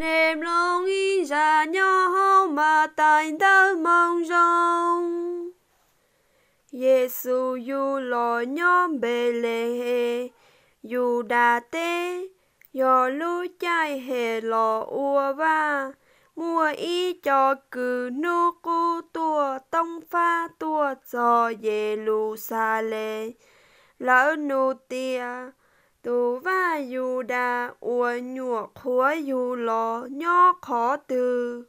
Nej mloog ib zaj nyob hauv Mathais Ntawv Moo Zoo. Yexus yug los nyob Npelehes, Yudas teb, yog lub caij Helos ua vaj. Muaj ib co kws hnub qub tuaj toob fab tuaj txog Yeluxalees. Lawv nug tias, Tus vaj Yudas uas nyuam qhuav yug los nyob qhov twg?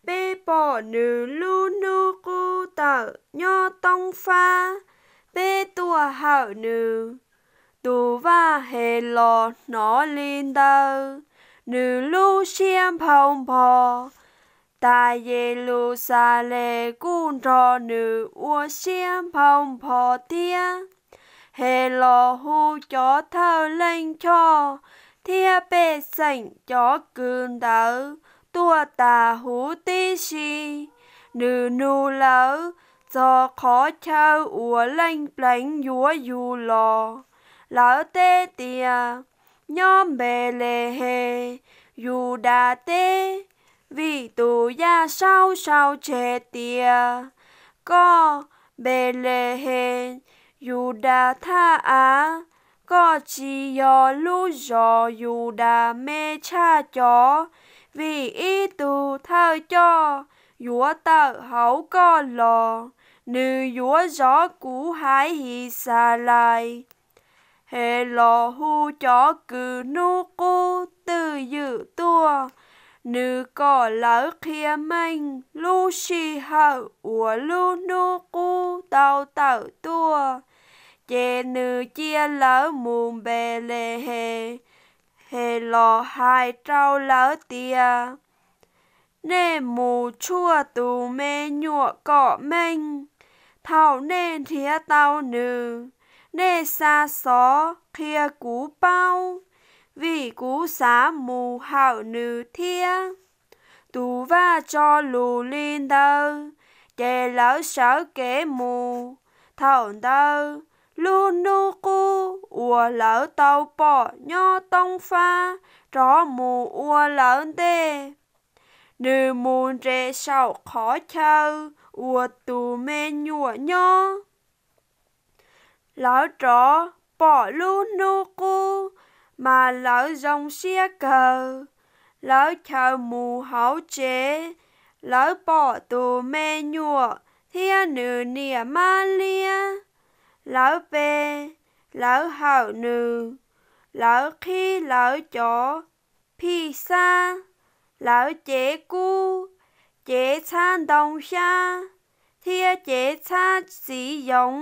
Peb pom nws lub hnub qub tawm nyob toob fab, peb tuaj hawm nws. Tus vaj Helos hnov li ntawd, nws lub siab nphau npho. Tas Yeluxalees kuj nrog nws ua siab nphau npho thiab. Helos hu cov thawj leej choj thiab pej xeem cov kws ntawd tuaj tas huv tib si. Nws nug lawv txog qhov chaw uas Leej Pleev yuav yug los. Lawv teb tias, Nyob Npelehes, Yudas teb, vim tus yaj saub sau tseg tias, Koj, Npelehes, Yudas thaj av, koj tsis yog lub zos Yudas me tshaj cov, vim ib tug thawj coj yuav tawm hauv koj los, nws yuav zov kuv haiv Yixalayees. Helos hu cov kws hnub qub twj ywm tuaj, nws kom lawv qhia meej lub sij hawm uas lub hnub qub tau tawm tuaj, ces nws cia lawv mus Npelehes. Helos hais rau lawv tias, Nej mus tshuaj tus me nyuam kom meej. Thaum nej nrhiav tau nws, nej xa xov qhia kuv paub, vim kuv xav mus hawm nws thiab. Tus vaj tso lus li ntawd, ces lawv sawv kev mus. Thaum ntawd, lub hnub qub uas lawv tau pom nyob toob fab rov mus ua lawv ntej. Nws mus nres saum qhov chaw uas tus me nyuam nyob. Lawv rov pom lub hnub qub, mas lawv zoo siab kawg. Lawv chaws mus hauv tsev, lawv pom tus me nyuam thiab nws niam Mab Liab. Lawv pe, lawv hawm nws. Lawv qhib lawv cov phij xab, lawv cev kub, cev txhab ntoo xyab, thiab cev txhab txiv yoov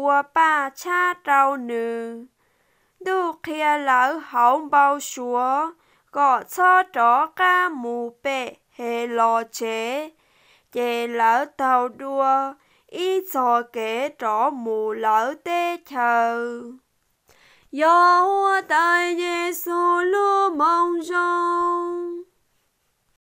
ua paj tshab rau nws. Ntuj qhia lawv hauv npau suav kom txhob rov qab mus pem Helos tsev, ces lawv taug dua ib txog kev rov mus lawv teb chaws. Yog Huab Tais Yes Xus lub Moo Zoo.